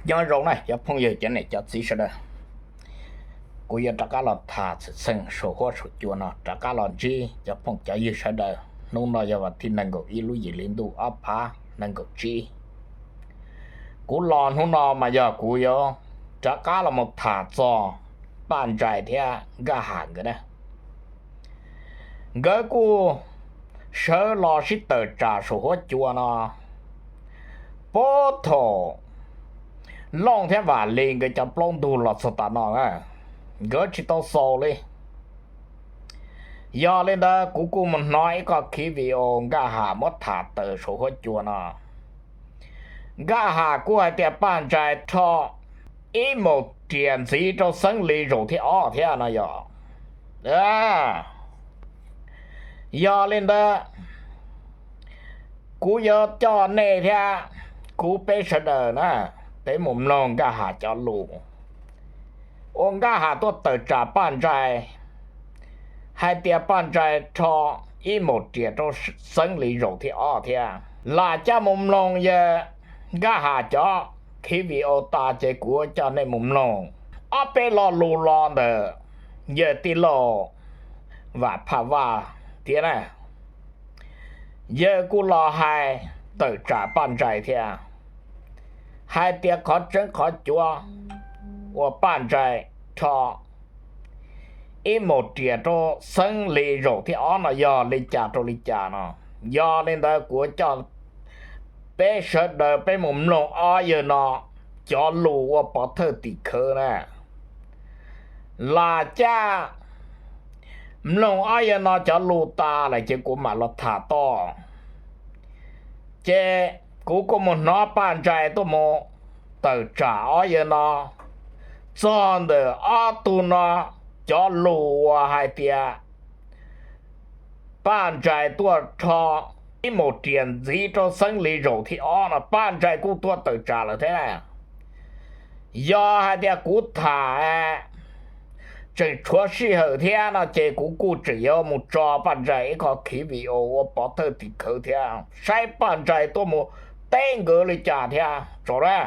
Nyob zoo na cov phooj ywg cov niam cov txiv sawv daws, kuv yuav rov qab los tham txheej txheem saum huab saum cua no rov qab los ntsib cov phooj cov ywg sawv daws. Hnub no yog vas thib nees nkaum ib lub yim hli ntuj ob phav nees nkaum tsib. Kuv los hnub no mas yog kuv yuav rov qab los mus tham txog Paj Ntsais thiab Nkaj Ham nkawd na. Nkawd kuj sawv los sib tawm tsam saum huab cua no puag thaum Looj thiab Vam Lis nkawd cov plaub ntug los txog tas no na, nkawd tsis tau xaus li. Yog li ntawd kuv kuj mus hnov ib qho khiv video Nkaj Ham muab tham tawm saum huab cua no. Nkaj Ham kuj hais tias Paj Ntsais rho ib maus riam ntxiv rau Xeeb Lis zaum thib ob thiab no yog. Yog li ntawd kuv yuav coj nej thiab kuv peb sawv daws na, peb mus mloog Nkaj Ham cov lus uas Nkaj Ham tuaj tawm tsam Paj Ntsais, hais tias Paj Ntsais rho ib maus riam rau Xeeb Lis zaum thib ob thiab. Lam coj mus mloog yawg Nkaj Ham cov khiv video tas ces kuv yuav coj nej mus mloog ob peb lo lus los ntawm yawg tij laug Vam Pham Vaj thiab na. Yawg kuj los hais tawm tsam Paj Ntsais thiab, hais tias qhov tseeb qhov cuav uas Paj Ntsais rho ib maus riam rau Xeeb Lis zaum thib ob no yog li cas rau li cas no. Yog li ntawd kuv coj peb sawv daws peb mus mloog ob yawg no cov lus ua pov thawj tim khawv na. Lam caj mloog ob yawg no cov lus tas lawm ces kuv mam los tham toj. Ces kuv kuj mus hnov Paj Ntsais tuaj mus tawm tsam ob yawg no txog ntawm ob tug no cov lus uas hais tias Paj Ntsais tuaj rho ib maus riam ntxiv rau Xeeb Lis zaum thib ob no Paj Ntsais kuj tuaj tawm tsam lawm thiab. Yog hais tias kuv tham tseem tshuav sij hawm thiab no ces kuv kuj tseem yuav mus tso Paj Ntsais ib qho khiv video ua pov thawj tim khawv thiab saib Paj Ntsais tuaj mus teb nkawd li cas thiab tso na.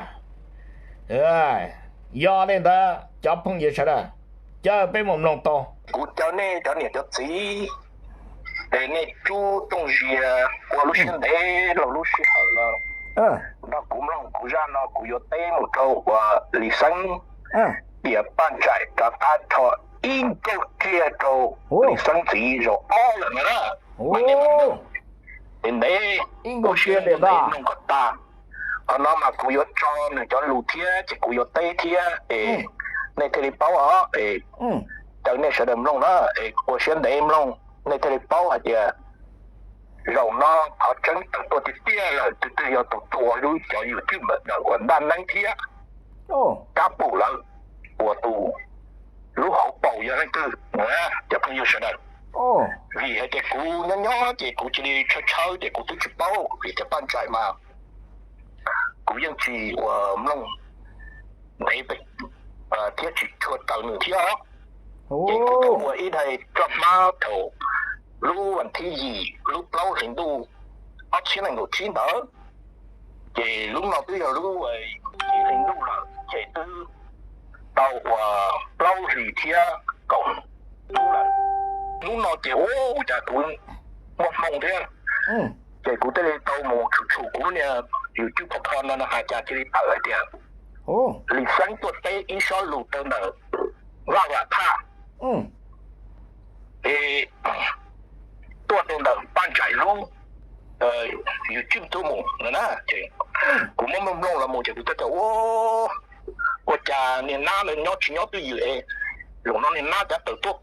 Yog li ntawd cov phooj ywg sawv daws, caw peb mus mloog tau. Kuv caw nej cov niam cov txiv es nej rub tooj zias ua lub siab ntev los lub sij hawm no nrog kuv mloog kuv zaj no kuv yuav teb mus rau uas Lis Xeeb tias Paj Ntsais rov qab rho ib nkaug riam rau Lis Xeeb ntxiv zaum ob lawm no na. Ntev ntev, ua siab ntev ntev mloog kom tag. Qhov no mas kuv yuav tso nws cov lus thiab ces kuv yuav teb thiab es nej thiaj li paub os. Es caw nej sawv daws mloog na, es ua siab ntev mloog nej thiaj li paub hais tias zaum no qhov tseeb tawm tuaj tiag tiag lawm, twg twg yog tus tua lub cov YouTube ntawm uas Ntaj Neeb thiab Kab Pum lawv, uas tus lub hauv paus yog leej twg, cov phooj ywg sawv daws. Vim hais tias kuv nyob nyob ces kuv cia li tshawb tshawb ces kuv twb tsis paub vim tias Paj Ntsais mas kuv yeej tsis ua mloog ntev thiab tsis tshua raws nws thiab. Ces kuv tau ua ib daim roj hmab thaum lub vas thib yim lub plaub hlis ntuj ob txhiab nees nkaum tsib ntawd, ces lub no twb yog lub yim hli ntuj lawm ces twb tau ua plaub hlis thiab kaum hnub lawm. Hnub no ces ua cas kuv muaj hmoo thiab, ces kuv thiaj li tau mus tshum tshum kuv lub niag YouTube pho pho no no hais cas cia li tawm hais tias Lis Xeeb tuaj teb ib sob lus rau ntawm Vaj Vam Thaj, es tuaj rau ntawm Paj Ntsais lub YouTube tuaj mus no na. Ces kuv muab mloog mloog los mus ces kuv thiaj tias ua cas niag nab lawv nyob tsis nyob twj ywm es zaum no niag nab cav tawm tuaj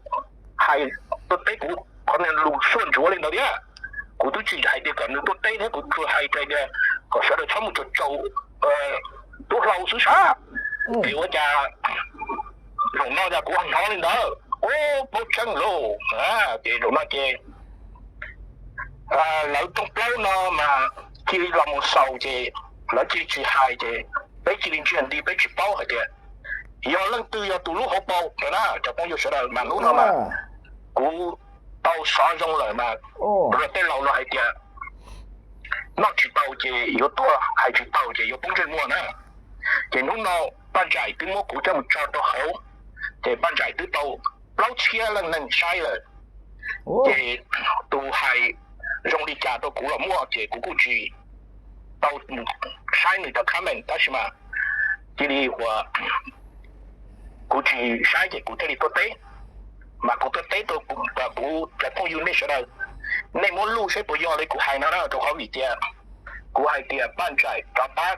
hais tuaj teb kuv qhov niag lus xuaj ntsuav li ntawd thiab. Kuv twb tsis hais tias kom nws tuaj teb thiab, kuv tsuas hais tias kom sawv daws txhob mus tsaus tsaus tub hlau xwb sas. Ces ua cas zaum no cas kuv hnov li ntawd, ua paub tseeb lauj. Ces zaum no ces lawv rooj plaub no mas cia li los mus xaus ces lawv cia li tsis hais ces peb cia li ntsia nti peb tsis paub hais tias yog leej twg yog tus lub hauv paus no na cov phooj ywg sawv daws. Mas hnub no mas kuv tau xov zoo lawm mas luag tej laus los hais tias noj tsis tau ces yuav tuag, hais tsis tau ces yuav poob ntsej muag na. Ces hnub no Paj Ntsais twb muab kuv coj mus tso rau hauv, ces Paj Ntsais twb tau plaub txhiab leej neeg saib lawm. Ces tus hais zoo li cas rau kuv los muaj, ces kuv kuj tsis tau saib nws cov comment, tab sis mas cia li uas kuv tsis saib ces kuv thiaj li tuaj teb. Mas kuv tuaj teb rau kuv cov phooj ywg nej sawv daws, nej muab luj saib puas yog li kuv hais no na, rau qhov vim tias kuv hais tias Paj Ntsais rov qab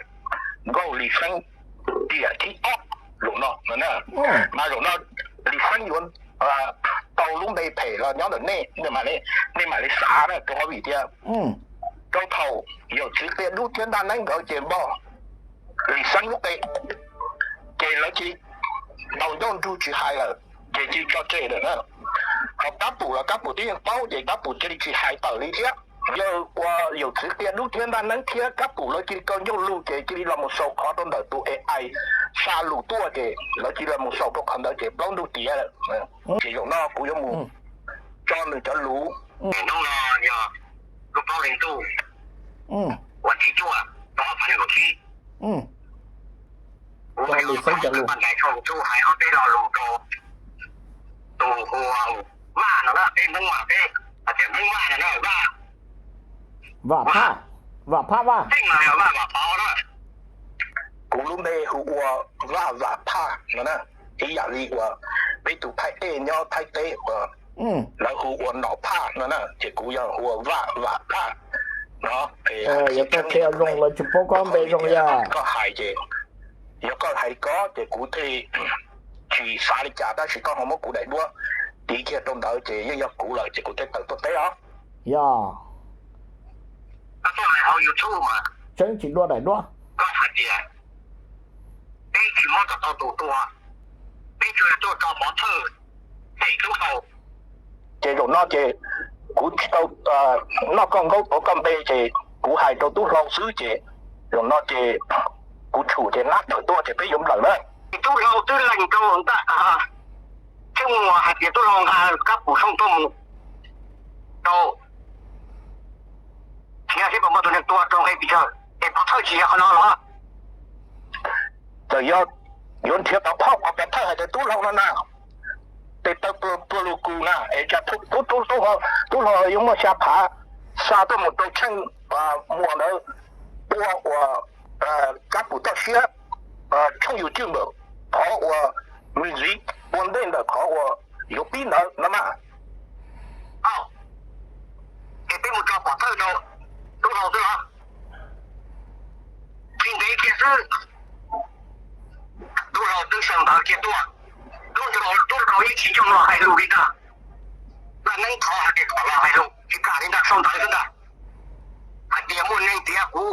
nkaug Lis Xeeb tiam thib ob zaum no no na. Mas zaum no Lis Xeeb yuav tau lub npe phem los nyob ntawm nej, nej mam li xav na, rau qhov vim tias rau thaum yawm txiv qia dub thiab ntaj neeb nkawd ces npog Lis Xeeb lub qe, ces lawv cia li tau ncauj nrug tsis hais lawm, ces cia li tso tseg lawm na. Ho Kab Pum los Kab Pum twb yeej paub, ces Kab Pum cia li tsis hais tawm li thiab. Yawg ua yawm txiv qia dub thiab ntaj neeb thiab Kab Pum lawv cia li kaw ncauj lug, ces cia li los mus xaus qhov rau ntawm tus A I xa lus tuaj, ces lawv cia li los mus xaus rau qhov ntawd ces plaub ntug tiav lawm. Ces zaum no kuv yuav mus tso nws cov lus. Hnub no yog lub plaub hli ntuj uas thib cuaj, rau ob phav nees nkaum tsib, kuv Lis Xeeb cov lus, Paj Ntsais Tshooj Txuj hais ob peb lo lus rau tus hu ua Vaj no na, peb Hmoob Vaj, peb hais tias Hmoob Vaj no na, Vaj, Vam Phaj, Vam Phaj Vaj, Vaj Vam Phaj na. Kuv lub npe hu ua Vaj Vam Phaj no na, ib yam li uas peb tus Thaib Ej nyob Thaib teb uas lawv hu ua Nom Phaj no na, ces kuv yog hu ua Vaj Vam Phaj no. Yog koj qhia zoo lawv tsis paub koj npe zoo yog koj hais ces, yog koj hais li ko ces kuv thiaj li tsis xav li cas, tab sis koj ho muab kuv daim duab tiv kiag rau ntawd ces yeej yog kuv lawm ces kuv thiaj tawm tuaj teb os. Yog, koj tuaj hais hauv YouTube mas tseeb tsis dua daim duab. Koj hais tias peb tsis muab kom tau tus tua, peb tsuas tuaj tso pov thawj hem tub hau. Ces zaum no ces kuv tsis tau noj koj nkaub tuav koj npe ces kuv hais rau tub hlau xwb ces zaum no ces kuv tshum ces nab tawm tuaj ces peb yuav nplawm na. Tub hlau twb lees rau ntawm Tsheej Muas hais tias tub hlau nqa Kab Pum Tshooj tuaj mus rau, tsis yog seb puas muaj tus neeg tua rau nqe pes tsawg es pov thawj tsis yog qhov no los? Txawm yog yuav nrhiav tau phauj qhov pov thawj hais tias tub hlau no na, tes taw pluag lug kus na es cas tub, tub hlau yuav muaj xya phav xa tuaj mus rau Tsheej Muas ntawd tua uas Kab Pum toj siab, Tshooj Yus Cwj ntawm qhov uas me ntxiv ua ntej ntawm qhov uas yuav pib ntawd no mas. Ces peb mus tso pov thawj rau tub hlau xwb los? Tsis ntev kiag xwb, tub hlau twb sau ntawv kiag tuaj. Tub hlau, tub hlau yeej tsis coj los hais lus li ntag. Ntaj neeb thov hais tias kom los hais lus tsis kam li ntag, sau ntawv xwb ntag, hais tias muaj neeg tiav kuv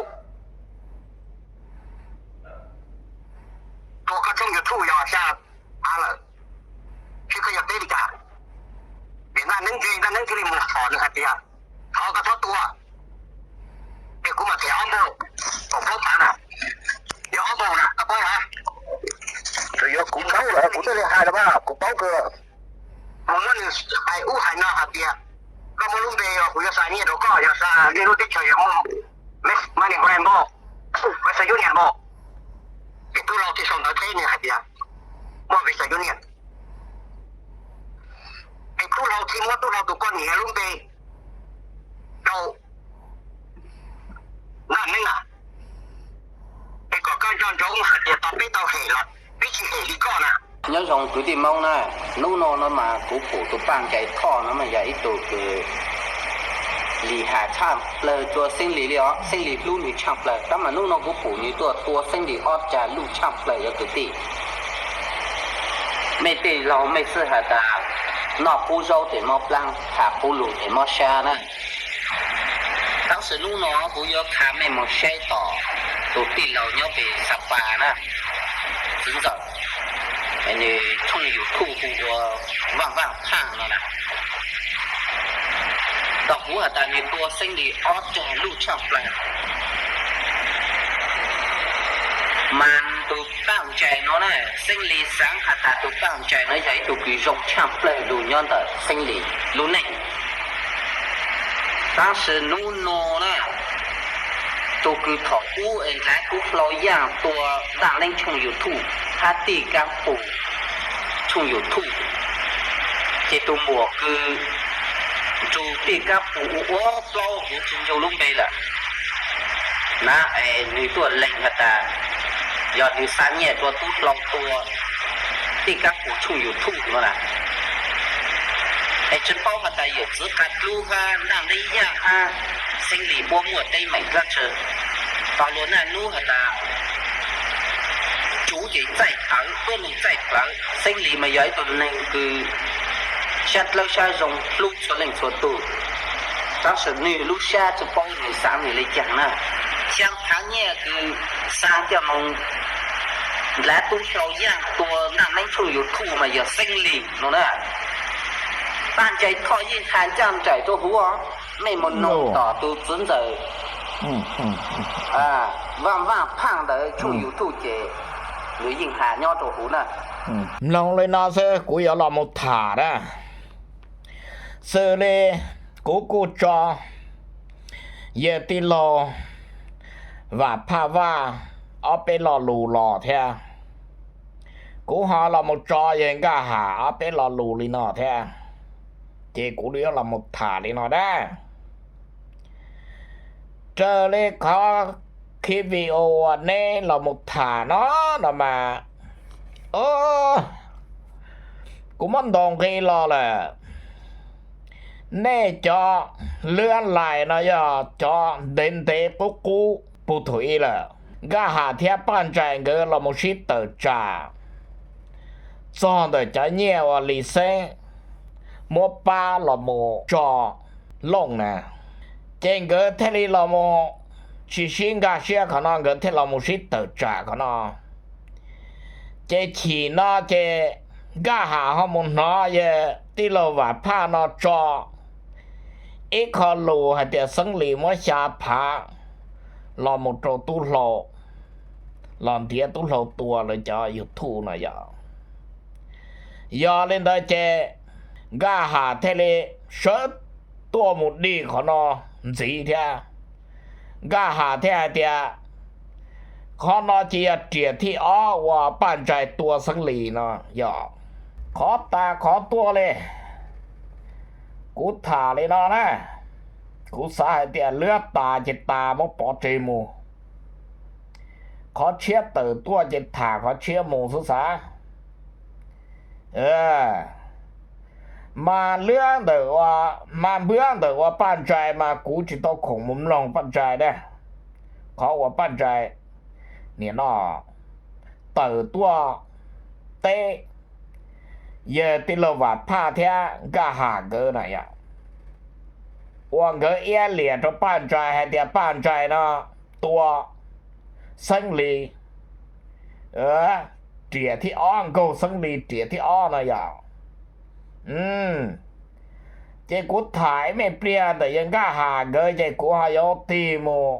tua koj Tshooj YouTube yog xya phav lawm, seb koj yog teb li cas. Ces ntaj neeb ntse, ntaj neeb thiaj li mus thov nws hais tias thov koj txhob tua, ces kuv mam them ob npaug, kaum plaub phav na, yog ob npaug na, koj paub los? Txawm yog kuv paub lawm kuv thiaj li hais los mas, kuv paub kawg. Mus muab nws hais ub hais no hais tias koj muaj lub npe os, kuv yuav xa nyiaj rau koj, yog xa nyiaj lub teb chaws yog muaj money grant npaum, Western Union npaum. Ces tub hlau thiaj sau ntawv teb nws hais tias muaj Western Union. Es tub hlau thiaj muab tub hlau tus poj niam lub npe rau ntaj neeb na. Es kom koj nco ntsoov hais tias tau peb tau hem los peb tsis hem li koj na. Nyob zoo kwv tij Hmoob na, hnub no no mas kuv pum tus Paj Ntsais Thoj no mas yog ib tug kws lim has tshaj plaws rua Xeeb Lis li os, Xeeb Lis hlub nws tshaj plaws, tab mas hnub no kuv pum nws tuaj tua Xeeb Lis ob cag luj tshaj plaws yog kwv tij. Mej tej laug mej xwb has tas noj qub zaub tes mob plaab, has qub lug tes mob sab na. Tab sis hnub no kuv yuav qha mej moog saib tom tus tij laug nyob pem Xa Pas na, txiv ntxawm, nws tshooj YouTube hu ua Vaaj Vaaj Phaaj no na. Tau kuv has tas nws tua Xeeb Lis ob cag luj tshaj plaws. Mas tus Paj Ntsais no na, Xeeb Lis xaav has tas tus Paj Ntsais no yog ib tug kws zoo tshaj plaws lug nyob ntawm Xeeb Lis lub neej. Tab sis hnub no na, Tus kws thaum ub es nrhav tub hlau yaaj tua Ntaj Neeb tshooj YouTube hab Tij Kab Pus tshooj YouTube, ces tus muam kws nrug Tij Kab Pus ua ua plaub huv tsi ncu lub npe lawm na, es nwg tuaj lees has tas yog nwg xa nyiaj rua tub hlau tua Tij Kab Pus tshooj YouTube no na. Es tsi paub has tas yawm txwv Qab Dlub hab Ntaj Neeb Yaaj hab Xeeb Lis puab muaj teeb meem dlaab tsi. Tau luag naj nub has tas cuv ces txaij plawv, tuab neeg txaij plawv. Xeeb Lis mas yog ib tug neeg kws sab dlawb sab zoo hlub txhua leej txhua tug, tab sis nwg lub sab tsi paub nwg xaav nwg le caag na. Xyaa thaav nyiaj kws xa coj moog nrhav tub hlau yaaj tua Ntaj Neeb tshooj YouTube mas yog Xeeb Lis no na. Paj Ntsais Thoj yeej has ncaaj nraim rua huv, mej moog noog tom tus txwv ntxawm Vaaj Vaaj Phaaj ntawd tshooj YouTube ces nws yeej has nyob rua huv na. Mloog le no xwb kuv yuav los mus tham na. Xws le kuv kuj tso yawg tij laug Vam Phaj Vaj ob peb lo lus los thiab, kuv ho los mus tso yawg Nkaj Ham ob peb lo lus li no thiab, ces kuv yuav los mus tham li no na. Raws le qhov clip video uas neb los mus tham no no mas, kuv muab ntaus nqi los lawm. Nej cov lwb lais no yog cov ntev ntev qub qub puag thaum ub lawm. Nkaj Ham thiab Paj Ntsais nkawd los mus sib tawm tsam txog ntawm cov nyiaj uas Lis Xeeb muab pab los mus tso Looj na, ces nkawd thiaj li los mus tsis sib nkag siab qhov no, nkawd thiaj los mus sib tawm tsam qhov no. Ces chim no ces Nkaj Ham ho mus hnov yawg tij laug Vam Phaj no tso ib qho lus hais tias Xeeb Lis muab xya phav los mus rau tub hlau, los ntiav tub hlau tua lawv cov YouTube no yog. Yog li ntawd ces Nkaj Ham thiaj li sawv tuaj mus dig qhov no ntxiv thiab. Nkaj Ham thiaj hais tias qhov no ces yog riam thib ob uas Paj Ntsais tua Xeeb Lis no yog. Qhov tas qhov tuaj li, kuv tham li no na, kuv xav hais tias lwb tas ces tas muab pov tseg mus, qhov tshiab tawm tuaj ces tham qhov tshiab mus xwb xav. Mas lwb ntawm, mas npwb ntawm uas Paj Ntsais mas kuv tsis tau khoom mus mloog Paj Ntsais na. Qhov uas Paj Ntsais nim no tawm tuaj teb yawg tij laug Vam Phaj thiab Nkaj Ham nkawd na yom, uas nkawd iab liam rau Paj Ntsais hais tias Paj Ntsais no tua Xeeb Lis riam thib ob, nkaug Xeeb Lis riam thib ob no yom. Ces kuv tham ib me pliag ntawm yawg Nkaj Ham nkawd ces kuv ho yuav tig mus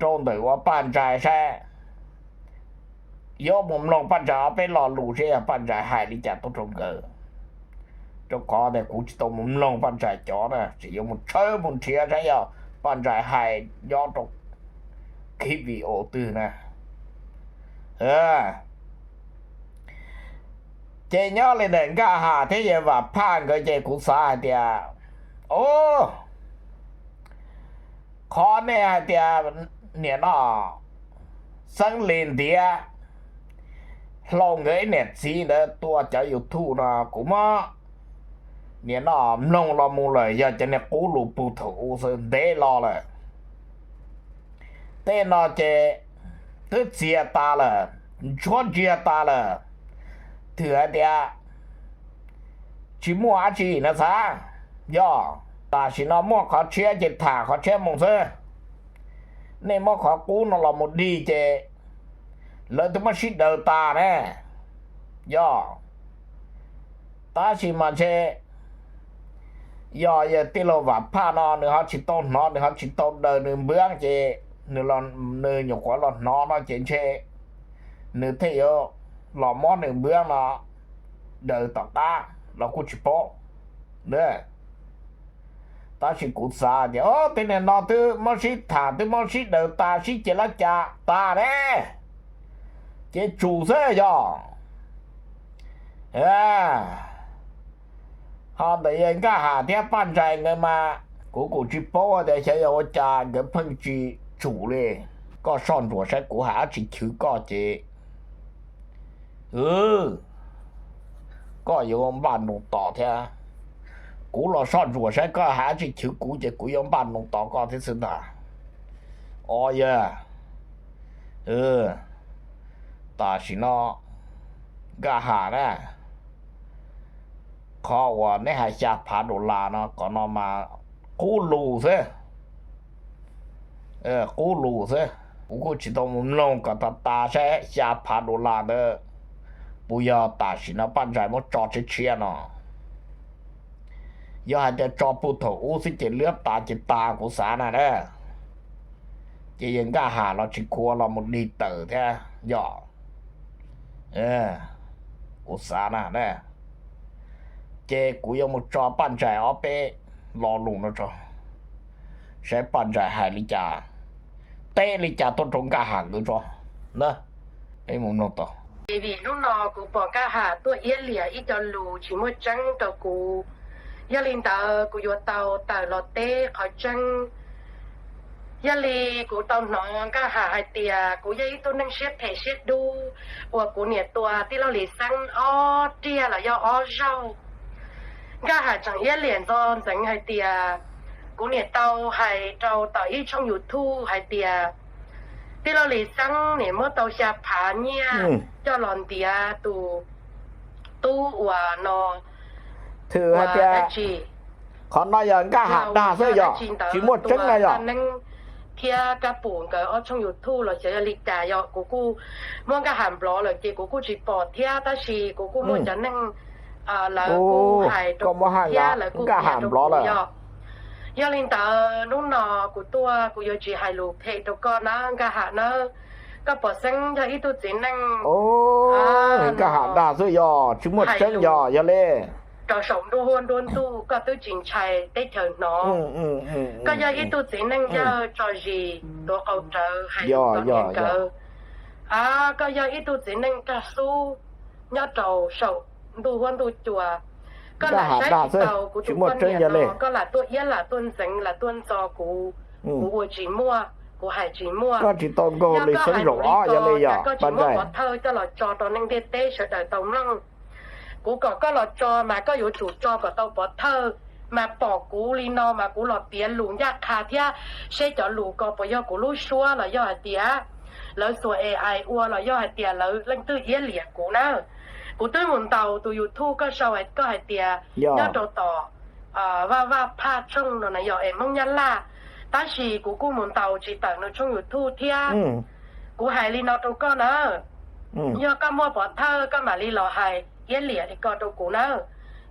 rau ntawm uas Paj Ntsais saib, yuav mus mloog Paj Ntsais ob peb lo lus seb yog Paj Ntsais hais li cas tuaj rau nkawd. Rau qhov tias kuv tsis tau mus mloog Paj Ntsais cov na, tseem yuav mus tshawb mus nrhiav saib yog Paj Ntsais hais nyob rau khib video twg na. Ces nyob li ntawm Nkaj Ham thiab yawg Vam Phaj nkawd ces kuv xav hais tias, o, qhov nej hais tias nim no Xeeb Lis ntiav hlau nkawd ib niam txiv ntawd tua cov YouTube no, kuv muab nim no mloog los mus lawm, yog cov niag qub lus puag thaum ub xwb, ntev los lawm. Tej no ces twb txias tas lawm, ntshuab ntsiag tas lawm. Twb hais tias tsis muaj dab tsi no xav, yog tam sim no muaj qhov tshiab ces tham qhov tshiab mus xwb. Nej muab qhov qub no los mus dig ces lawv twb muab sib daws tas ne. Yog, tab sis mas ntshe yog yawg tij laug Vam Phaj no nws ho tsis tau hnov, nws ho tsis tau daws nws npwb ces nws nyuam qhuav los hnov no ces ntshe nws thiaj yuav los muab nws npwb no daws tom qab los kuj tsis paub. Tab sis kuv xav tias o tej niag no twb muab sib tham twb muab sib daws tas sib ces lab cas tas ne, ces tsum xwb yog. Ho ntawm Nkaj Ham thiab Paj Ntsais nkawd mas kuv kuj tsis paub tias xyov yog ua cas nkawd pheej tsis tsum li. Koj soj ntsuam saib kuv hais dab tsi chwv koj ces koj yuav npaj nroos tos thiab. Kuv los soj ntsuam saib koj hais dab tsi chwv kuv ces kuv yuav npaj nroos tos koj thiab xwb ntag. O yog, tam sim no Nkaj Ham na, qhov uas neb hais xya phav dollar no qhov no mas qub lus xwb. Qub lus xwb. Kuv kuj tsis tau mus mloog kom tas tas saib xya phav dollar ntawd puas yog tam sim no Paj Ntsais muab tso tshiab tshiab no. Yog hais tias tso puag thaum ub xwb ces liab tas ces tas kuv xav na na. Ces yawg Nkaj Ham los tsis khuav los mus dig tawm thiab yog, kuv xav na na. Ces kuv yuav mus tso Paj Ntsais ob peb lo lus no tso, saib Paj Ntsais hais li cas, teb li cas tuaj rau Nkaj Ham nkawd tso na. Peb mus mloog tau. Vim hnub no kuv pom Nkaj Ham tuaj iab liam ib co lus tsis muaj tseeb rau kuv, yog li ntawd kuv yuav tau tawm los teb qhov tseeb. Yog li kuv tau hnov Nkaj Ham hais tias kuv yog ib tug neeg siab phem siab dub uas kuv niam tua tij laug Lis Xeeb ob riag los yog ob zaug. Nkaj Ham tseem iab liam ntxo ntxeev hais tias kuv niam tau hais rau tom ib tshooj YouTube hais tias tij laug Lis Xeeb niam muab tau xya phav nyiaj coj los ntiav tus tub uas no, thwm hais tias qhov no yog Nkaj Ham dag xwb yog tsis muaj tseeb na yog. Neeb thiab Kab Pum nkawd ob tshooj YouTube los xyov yog li cas, yog kuv kuj muab Nkaj Ham nplov lawm ces kuv kuj tsis pom thiab, tab sis kuv kuj muaj cov neeg lawv kuj hais rau kuv thiab lawv kuj piav rau kuv yog. Yog li ntawd hnub no kuv tuaj kuv yuav tsis hais lus phem rau koj nawb Nkaj Ham nawb. Koj pom xeeb yog ib tug txiv neej Nkaj Ham dag xwb yog tsis muaj tseeb yog yog li rau saum nruab huab nruab ntuj, koj twb tsis ntshai teb chaws hnov. Koj yog ib tug txiv neej yawg tso zis tuav qau rawv hais lus txom nyem nkawd. Koj yog ib tug txiv neej kaj xub nyob rau saum ntuj huab ntuj cua. Koj lam saib tsis taus kuv tus poj niam no, koj lam tuaj iab lam tuaj ntxeev lam tuaj ntxo kuv. Kuv ua tsis muaj, kuv hais tsis muaj. Koj tsis tau nkaug Lis Xeeb zaum ob yog li yog koj tsis muaj pov thawj coj los tso rau neeg ntiaj teb sawv daws tau mloog. Kuv kom koj los tso mas koj yuav tsum tso kom tau pov thawj, mas pom kuv li no mas kuv los piav lus ncaj qha thiab seb cov lus ko puas yog kuv lub suab los yog hais tias lawv xuas A I ua los yog hais tias lawv leej twg iab liam kuv na. Kuv twb mus ntaus tus YouTube koj sau koj hais tias nyob rau tom Vaj Vaj Phaj tshooj no na yog es Hmoob Nyab Laj, tab sis kuv kuj mus ntaus tsis tawm nws tshooj YouTube thiab. Kuv hais li no rau koj na, yog koj muaj pov thawj koj mam li los hais iab liam li ko rau kuv na.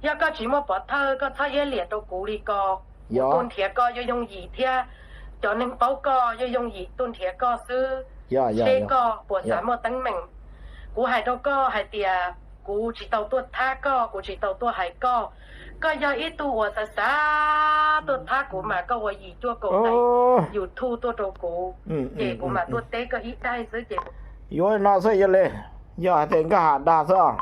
Yog koj tsis muaj pov thawj koj txhob iab liam rau kuv li ko. Kuv tuaj nrhiav koj yooj yooj yim thiab cov neeg paub koj yooj yooj yim tuaj nrhiav koj xwb, seb koj puas xav muaj teeb meem. Kuv hais rau koj hais tias kuv tsis tau tuaj thab koj, kuv tsis tau tuaj hais koj. Koj yog ib tug uas xav xav tuaj thab kuv mas koj ua yim cuaj kaum daim YouTube tuaj rau kuv, ces kuv mam tuaj teb koj ib daim xwb ces. Yuav no xwb yog li, yog hais tias Nkaj Ham dag xwb,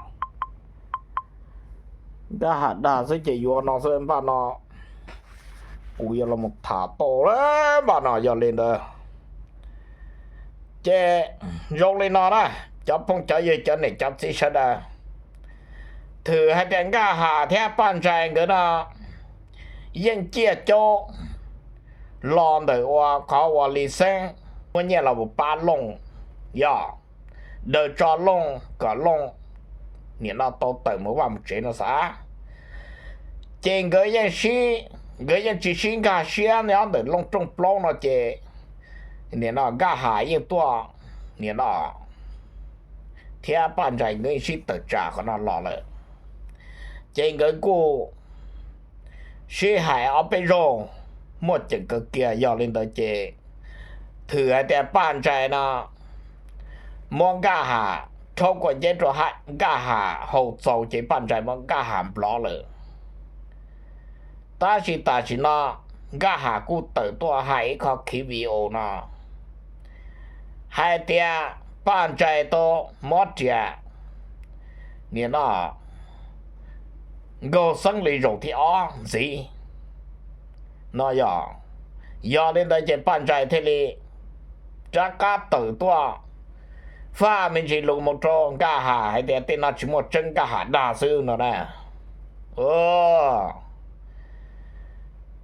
Nkaj Ham dag xwb ces yuav no xwb npaj no. Kuv yuav los tham tau npaj no yog li ntawd. Ces zoo li no na, cov phooj cov ywg cov niam cov txiv sawv daws, thwm hais tias Nkaj Ham thiab Paj Ntsais nkawd no yeej ciaj caub los ntawm ua qhov uas Lis Xeeb muab nyiaj los mus pab Looj, yog daws tso Looj kom Looj nim no tau tawm mus vaj mus tsev no xav. Ces nkawd yeej sib, nkawd yeej tsis sib nkag siab nyob ntawm Looj rooj plaub no ces nim no Nkaj Ham yeej tuaj, nim no thiab Paj Ntsais nkawd yeej sib tawm tsam qhov no los lawm. Ces nkawd kuj sib hais ob peb zaug muaj ceem kawg kiag, yog li ntawd ces thwm hais tias Paj Ntsais no muab Nkaj Ham rhaub kua nceb rau Nkaj Ham haus txaus ces Paj Ntsais muab Nkaj Ham nplov lawm. Tab sis tam sim no Nkaj Ham kuj tawm tuaj hais ib qho khiv video no hais tias Paj Ntsais tau mob riam, nim no nkaug xeeb li zaum thib ob ntxiv no yog. Yog li ntawd ces Paj Ntsais thiaj li rov qab tawm tuaj faj me ntsis lus mus rau Nkaj Ham hais tias tej no tsis muaj tseeb, Nkaj Ham dag xwb no na.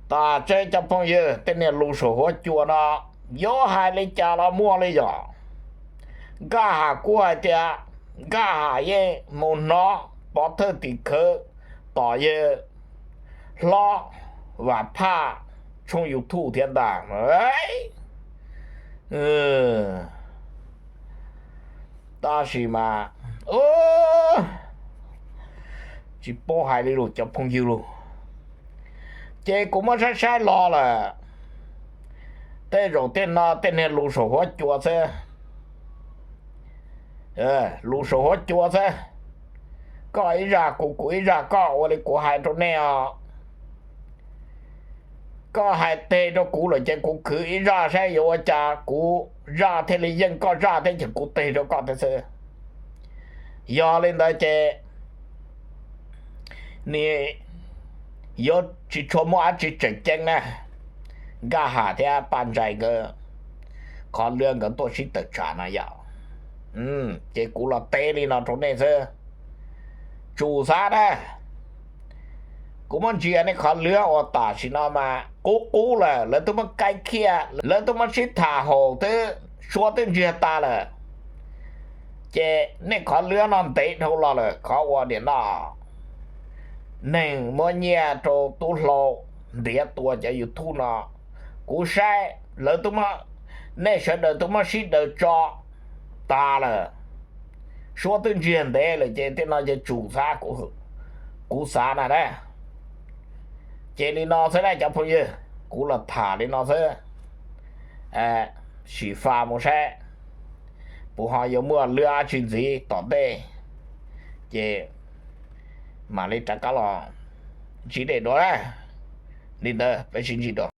Tam tseeb cov phooj ywg, tej niag lus saum huab cua no yuav hais li cas los muaj li yog. Nkaj Ham kuj hais tias Nkaj Ham yeej mus hnov pov thawj tim khawv tom yawg hlob Vam Phaj tshooj YouTube thiab ntag. Tab sis mas tsis paub hais li lus cov phooj ywg lus. Ces kuv muab saib saib los lawm, tej zaum tej no tej niag lus saum huab cua xwb. Lus saum huab cua xwb. Koj ib zaj kuv, kuv ib zaj koj, ua li kuv hais rau nej os. Koj hais teg rau kuv lawm ces kuv khwv ib zaj saib yuav ua cas kuv zaj thiaj li yeej koj zaj thiab ces kuv teg rau koj thiab xwb. Yog li ntawd ces nws yuav tsis tshua muaj dab tsi tseem ceeb na. Nkaj Ham thiab Paj Ntsais nkawd qhov lwb nkawd tuaj sib tawm tsam no yom. Ces kuv los teb li no rau nej xwb. Tsum xav na, kuv muab ntsia nej qhov lwb ua tam sim no mas qub qub lawm, lawv twb muab kaib khiaj, lawv twb muab sib tham haum twb suab twb ntsiag tas lawm. Ces nej qhov lwb no ntev dhau los lawm, qhov ua nim no neeg muab nyiaj rau tub hlau ntiav tua cov YouTube no, kuv saib lawv twb, nej sawv daws twb muab sib daws tso tas lawm, suab twb ntsiag ntev lawm ces tej no ces tsum xav, kuv xav na na. Ces li no xwb na cov phooj ywg, kuv los tham li no xwb. Sim fa mus saib puas ho yuav muaj lwb dab tsi ntxiv tom ntej, ces mam li rov qab los ntsib dua na. Li ntawd peb sib ntsib dua.